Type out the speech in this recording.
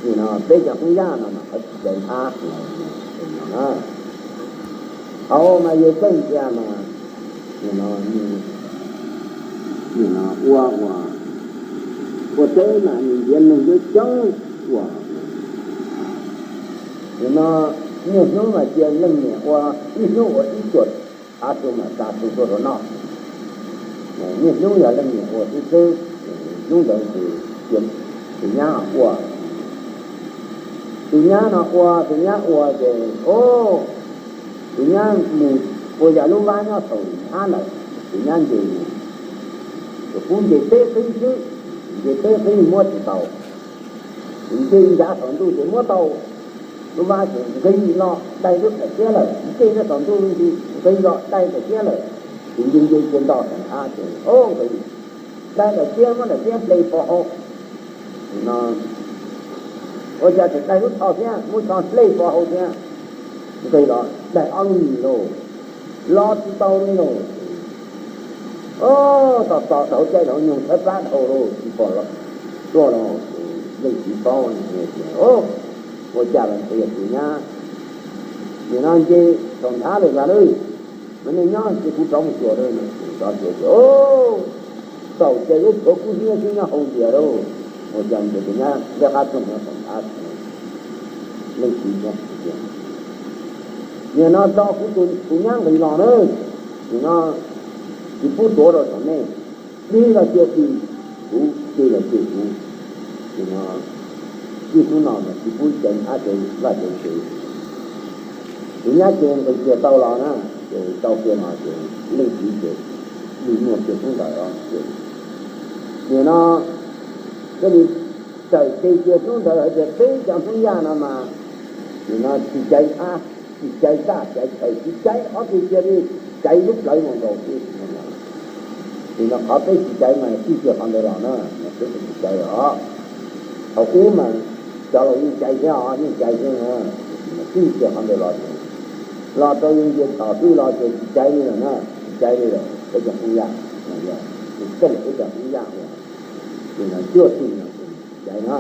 Nim no peb cov Hmoob Yaj no mas qhov tsis caiv nthab no na. Thaum mas yawg Txawj Ntxhias mas, nim no nws, nim no ua, ua, ua teb mas nws ntiav neeg coob coob ua. Nim no niaj hnub mas cia leej niam ua, ib hnub ua ib cuam, thav su mas xa su tuaj rau noj. Niaj hnub yog leej niam ua xwb xwb, hnub ntawd ces cia tus nyab ua. Tus nyab no ua, tus nyab ua ces, o, tus nyab mus ua yam lub vab nyob saum nthab lawm, tus nyab nce mus, tus pub nce peb qib xwb, nce peb qib muab tsis tau. Nce ncav saum ntuj ces muab tau, lub vab ces nqis los daig lub daim tiab lawm, nce nyob saum ntuj nqis los daig daim tiab lawm. Ces nce nce cia nto saum nthab ces, o, nqis, daig daim tiab, muab daim tiab hle pov hauv no. Ua cas tseem daig lub tsho thiab, muab tsho hle pov hauv thiab. Nqis los daig ob lub mis lauj, los tsis tau li lauj. O, tos tos dhau caij dhau nyoog thawb plab dhau lauj, tsis pom los tuaj lauj. Leej txiv paub, o, ua cas los ntshe yog tus nyab nim no nce saum nthab lawm ntag lauj. Mas nej nyob ces kuv rov mus xyuas lauj. Rov xyuas ces, o, txaus ces lub tshuav kub hnyiab xwb nyob hauv ntsia lauj. Ua cas ntshe tus nyab liab qab txoog nyob saum nthab. Leej txiv tias, nim no tso kuv tus nyab nqis los na, nim no tsis pub tuav rau saum nej. Dig los cia dig, kuv, cia los cia kuv. Nim no ib hnub no mas tsis pub caiv nthab caiv vaj caiv tsev. Tus nyab ces nqis kiag tau los na, ces tau kiag los ces leej txiv ces dig muag kiag hnub ntawd ces, nim no thiaj li txawm tes kiag hnub ntawd hais tias peb cov Hmoob Yaj no mas, nim no tsis caiv nthab, tsis caiv vaj caiv tsev, tsis caiv qhov twg, cia li caiv lub plawv mus nkaus xwb. Nim no qhov peb tsis caiv mas txij kiag qhov ntawd los na, mas peb tsis caiv os. Thaum ub mas cov laus yeej caiv thiab os, yeej caiv thiab na, txij kiag qhov ntawd los ces los rau yav ntiav thaum twg los ces tsis caiv li lawm na, tsis caiv li lawm peb cov Hmoob Yaj. Tus txooj peb cov Hmoob Yaj uas, nim no cuaj tug no ces tsis caiv na.